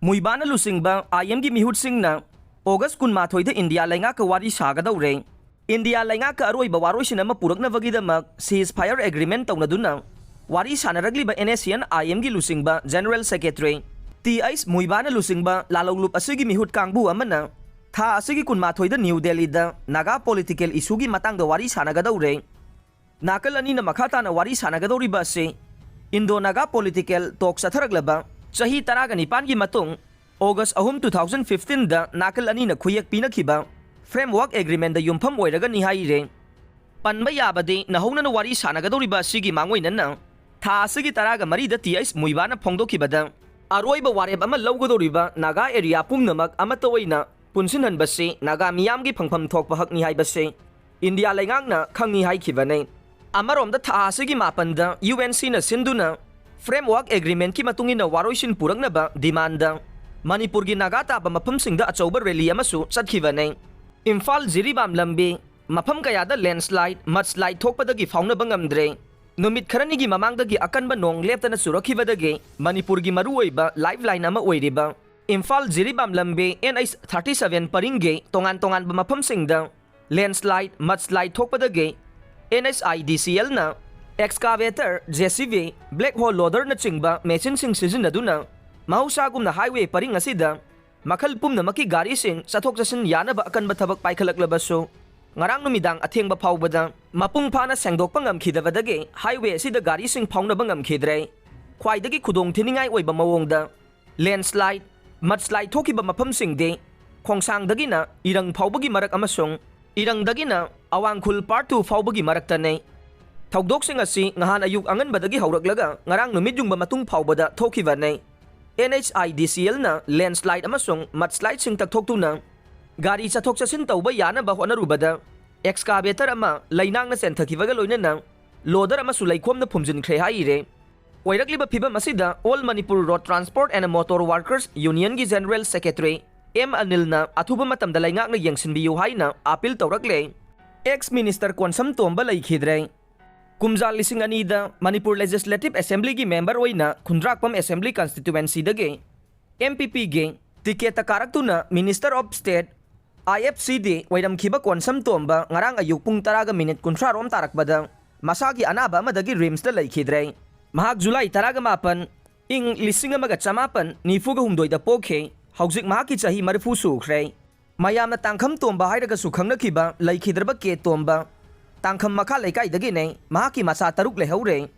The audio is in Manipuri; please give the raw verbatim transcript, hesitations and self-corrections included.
ꯃꯨꯏꯕꯥꯅ ꯂꯨꯆꯤꯡꯕ ꯑꯥꯏ ꯑꯦꯝꯒꯤ ꯃꯤꯍꯨꯠꯁꯤꯡꯅ ꯑꯣꯒꯁ ꯀꯨꯟꯃꯥꯊꯣꯏꯗ ꯏꯟꯗꯤꯌꯥ ꯂꯩꯉꯥꯛꯀ ꯋꯥꯔꯤ ꯁꯥꯒꯗꯧꯔꯦ꯫ ꯏꯟꯗꯤꯌꯥ ꯂꯩꯉꯥꯛꯀ ꯑꯔꯣꯏꯕ ꯋꯥꯔꯣꯏꯁꯤꯟ ꯑꯃ ꯄꯨꯔꯛꯅꯕꯒꯤꯗꯃꯛ ceasefire agreement ꯇꯧꯅꯗꯨꯅ ꯋꯥꯔꯤ ꯁꯥꯟꯅꯔꯛꯂꯤꯕ NSCN-IM-ꯒꯤ ꯂꯨꯆꯤꯡꯕ General Secretary Th. ꯃꯨꯏꯕꯥꯅ ꯂꯨꯆꯤꯡꯕ ꯂꯥꯂꯧꯂꯨꯞ ꯑꯁꯤꯒꯤ ꯃꯤꯍꯨꯠ ꯀꯥꯡꯕꯨ ꯑꯃꯅ ꯊꯥ ꯑꯁꯤꯒꯤ ꯀꯨꯟꯃꯥꯊꯣꯏꯗ ꯅ꯭ꯌꯨ ꯗꯦꯜꯂꯤꯗ ꯅꯥꯒꯥ political issue-ꯒꯤ ꯃꯇꯥꯡꯗ ꯋꯥꯔꯤ ꯁꯥꯟꯅꯒꯗꯧꯔꯦ꯫ ꯅꯥꯀꯜ ꯑꯅꯤꯅ ꯃꯈꯥ ꯇꯥꯅ ꯋꯥꯔꯤ ꯁꯥꯟꯅꯒꯗꯧꯔꯤꯕ ꯑꯁꯤ Indo-Naga political talk ꯆꯠꯊꯔꯛꯂꯕ ꯆꯍꯤ ꯇꯔꯥꯒ ꯅꯤꯄꯥꯟꯒꯤ ꯃꯇꯨꯡ ꯑꯣꯒꯁ ꯑꯍꯨꯝ, two thousand fifteen-ꯗ ꯅꯥꯀꯜ ꯑꯅꯤꯅ ꯈꯨꯌꯦꯛ ꯄꯤꯅꯈꯤꯕ Framework Agreement-ꯗ ꯌꯨꯝꯐꯝ ꯑꯣꯏꯔꯒꯅꯤ ꯍꯥꯏꯔꯦ꯫ ꯄꯟꯕ ꯌꯥꯕꯗꯤ, ꯅꯧꯍꯧꯅꯅ ꯋꯥꯔꯤ ꯁꯥꯟꯅꯒꯗꯧꯔꯤꯕ ꯑꯁꯤꯒꯤ ꯃꯥꯡꯑꯣꯏꯅꯅ ꯊꯥ ꯑꯁꯤꯒꯤ ꯇꯔꯥꯒ ꯃꯔꯤꯗ Th. ꯃꯨꯏꯕꯥꯅ ꯐꯣꯡꯗꯣꯛꯈꯤꯕꯗ, ꯑꯔꯣꯏꯕ ꯋꯥꯔꯦꯞ ꯑꯃ ꯂꯧꯒꯗꯧꯔꯤꯕ ꯅꯥꯒꯥ area ꯄꯨꯝꯅꯃꯛ ꯑꯃꯠꯇ ꯑꯣꯏꯅ ꯄꯨꯟꯁꯤꯟꯍꯟꯕꯁꯤ ꯅꯥꯒꯥ ꯃꯤꯌꯥꯝꯒꯤ ꯐꯪꯐꯝ ꯊꯣꯛꯄ ꯍꯛꯅꯤ ꯍꯥꯏꯕꯁꯤ ꯏꯟꯗꯤꯌꯥ ꯂꯩꯉꯥꯛꯅ ꯈꯪꯉꯤ ꯍꯥꯏꯈꯤꯕꯅꯤ꯫ ꯑꯃꯔꯣꯝꯗ, ꯊꯥ ꯑꯁꯤꯒꯤ ꯃꯥꯄꯟꯗ UNC-ꯅ ꯁꯤꯟꯗꯨꯅ Framework Agreement-ꯀꯤ ꯃꯇꯨꯡ ꯏꯟꯅ ꯋꯥꯔꯣꯏꯁꯤꯟ ꯄꯨꯔꯛꯅꯕ demand-ꯗ ꯃꯅꯤꯄꯨꯔꯒꯤ ꯅꯥꯒꯥ ꯇꯥꯕ ꯃꯐꯝꯁꯤꯡꯗ ꯑꯆꯧꯕ rally ꯑꯃꯁꯨ ꯆꯠꯈꯤꯕꯅꯤ꯫ ꯏꯝꯐꯥꯜ ꯖꯤꯔꯤꯕꯥꯝ ꯂꯝꯕꯤ ꯃꯐꯝ ꯀꯌꯥꯗ landslide, mudslide ꯊꯣꯛꯄꯗꯒꯤ ꯐꯥꯎꯅꯕ ꯉꯝꯗ꯭ꯔꯦ꯫ ꯅꯨꯃꯤꯠ ꯈꯔꯅꯤꯒꯤ ꯃꯃꯥꯡꯗꯒꯤ ꯑꯀꯟꯕ ꯅꯣꯡ ꯂꯦꯞꯇꯅ ꯆꯨꯔꯛꯈꯤꯕꯗꯒꯤ ꯃꯅꯤꯄꯨꯔꯒꯤ ꯃꯔꯨꯑꯣꯏꯕ lifeline ꯑꯃ ꯑꯣꯏꯔꯤꯕ ꯏꯝꯐꯥꯜ ꯖꯤꯔꯤꯕꯥꯝ ꯂꯝꯕꯤ NH thirty seven ꯄꯔꯤꯡꯒꯤ ꯇꯣꯉꯥꯟ ꯇꯣꯉꯥꯟꯕ ꯃꯐꯝꯁꯤꯡꯗ landslide, mudslide ꯊꯣꯛꯄꯗꯒꯤ NHIDCL-ꯅ excavator, JCB, black hole loader-ꯅꯆꯤꯡꯕ machine-ꯁꯤꯡ ꯁꯤꯖꯤꯟꯅꯗꯨꯅ ꯃꯍꯧꯁꯥꯒꯨꯝꯅ highway ꯄꯔꯤꯡ ꯑꯁꯤꯗ ꯃꯈꯜ ꯄꯨꯝꯅꯃꯛꯀꯤ ꯒꯥꯔꯤꯁꯤꯡ ꯆꯠꯊꯣꯛ ꯆꯠꯁꯤꯟ ꯌꯥꯅꯕ ꯑꯀꯟꯕ ꯊꯕꯛ ꯄꯥꯏꯈꯠꯂꯛꯂꯕꯁꯨ, ꯉꯔꯥꯡ ꯅꯨꯃꯤꯗꯥꯡ ꯑꯊꯦꯡꯕ ꯐꯥꯎꯕꯗ ꯃꯄꯨꯡ ꯐꯥꯅ ꯁꯦꯡꯗꯣꯛꯄ ꯉꯝꯈꯤꯗꯕꯗꯒꯤ highway ꯑꯁꯤꯗ ꯒꯥꯔꯤꯁꯤꯡ ꯐꯥꯎꯅꯕ ꯉꯝꯈꯤꯗ꯭ꯔꯦ꯫ ꯈ꯭ꯋꯥꯏꯗꯒꯤ ꯈꯨꯗꯣꯡ ꯊꯤꯅꯤꯡꯉꯥꯏ ꯑꯣꯏꯕ ꯃꯑꯣꯡꯗ landslide, mudslide ꯊꯣꯛꯈꯤꯕ ꯃꯐꯝꯁꯤꯡꯗꯤ ꯈꯣꯡꯁꯥꯡꯗꯒꯤꯅ ꯏꯔꯪ ꯐꯥꯎꯕꯒꯤ ꯃꯔꯛ ꯑꯃꯁꯨꯡ ꯏꯔꯪꯗꯒꯤꯅ ꯑꯋꯥꯡ ꯈꯨꯜ Part two ꯐꯥꯎꯕꯒꯤ ꯃꯔꯛꯇꯅꯤ꯫ ꯊꯧꯗꯣꯛꯁꯤꯡ ꯑꯁꯤ ꯉꯍꯥꯟ ꯑꯌꯨꯛ ꯑꯉꯟꯕꯗꯒꯤ ꯍꯧꯔꯛꯂꯒ ꯉꯔꯥꯡ ꯅꯨꯃꯤꯠ ꯌꯨꯡꯕ ꯃꯇꯨꯡ ꯐꯥꯎꯕꯗ ꯊꯣꯛꯈꯤꯕꯅꯤ꯫ NHIDCL-ꯅ landslide ꯑꯃꯁꯨꯡ mudslide-ꯁꯤꯡ ꯇꯛꯊꯣꯛꯇꯨꯅ ꯒꯥꯔꯤ ꯆꯠꯊꯣꯛ ꯆꯠꯁꯤꯟ ꯇꯧꯕ ꯌꯥꯅꯕ ꯍꯣꯠꯅꯔꯨꯕꯗ excavator ꯑꯃ ꯂꯩꯅꯥꯡꯅ ꯆꯦꯟꯊꯈꯤꯕꯒ ꯂꯣꯏꯅꯅ loader ꯑꯃꯁꯨ ꯂꯩꯈꯣꯝꯅ ꯐꯨꯝꯖꯤꯟꯈ꯭ꯔꯦ ꯍꯥꯏꯔꯦ꯫ ꯑꯣꯏꯔꯛꯂꯤꯕ ꯐꯤꯚꯝ ꯑꯁꯤꯗ All Manipur Road Transport and Motor Workers Union-ꯒꯤ General Secretary M. ꯑꯅꯤꯜꯅ ꯑꯊꯨꯕ ꯃꯇꯝꯗ ꯂꯩꯉꯥꯛꯅ ꯌꯦꯡꯁꯤꯟꯕꯤꯌꯨ ꯍꯥꯏꯅ appeal ꯇꯧꯔꯛꯂꯦ꯫ Ex-minister ꯀꯣꯟꯁꯝ ꯇꯣꯝꯕ ꯂꯩꯈꯤꯗ꯭ꯔꯦ꯫ ꯀꯨꯝꯖꯥ ꯂꯤꯁꯤꯡ ꯑꯅꯤꯗ ꯃꯅꯤꯄꯨꯔ Legislative Assembly-ꯒꯤ member ꯑꯣꯏꯅ ꯈꯨꯟꯗ꯭ꯔꯥꯛꯄꯝ Assembly Constituency-ꯗꯒꯤ ꯑꯦꯝ ꯄꯤ ꯄꯤꯒꯤ ꯇꯤꯀꯦꯠꯇ ꯀꯥꯔꯛꯇꯨꯅ Minister of State, I F C D ꯑꯣꯏꯔꯝꯈꯤꯕ Konsam ꯇꯣꯝꯕ ꯉꯔꯥꯡ ꯑꯌꯨꯛ ꯄꯨꯡ ꯇꯔꯥꯒ ꯃꯤꯅꯤꯠ ꯀꯨꯟꯊ꯭ꯔꯥ ꯔꯣꯝ ꯇꯥꯔꯛꯄꯗ ꯃꯁꯥꯒꯤ ꯑꯅꯥꯕ ꯑꯃꯗꯒꯤ ꯔꯤꯝꯁꯇ ꯂꯩꯈꯤꯗ꯭ꯔꯦ꯫ ꯃꯍꯥꯛ ꯖꯨꯂꯥꯏ ꯇꯔꯥꯒ ꯃꯥꯄꯟ, ꯏꯪ ꯂꯤꯁꯤꯡ ꯑꯃꯒ ꯆꯃꯥꯄꯟ ꯅꯤꯐꯨꯒ ꯍꯨꯝꯗꯣꯏꯗ ꯄꯣꯛꯈꯤ꯫ ꯍꯧꯖꯤꯛ ꯃꯍꯥꯛꯀꯤ ꯆꯍꯤ ꯃꯔꯤꯐꯨ ꯁꯨꯈ꯭ꯔꯦ꯫ ꯃꯌꯥꯝꯅ ꯇꯥꯡꯈꯝ ꯇꯣꯝꯕ ꯍꯥꯏꯔꯒꯁꯨ ꯈꯪꯅꯈꯤꯕ ꯂꯩꯈꯤꯗ꯭ꯔꯕ ꯀꯦ ꯇꯣꯝꯕ, ꯇꯥꯡꯈꯝ ꯃꯈꯥ ꯂꯩꯀꯥꯏꯗꯒꯤꯅꯦ꯫ ꯃꯍꯥꯛꯀꯤ ꯃꯆꯥ ꯇꯔꯨꯛ ꯂꯩꯍꯧꯔꯦ꯫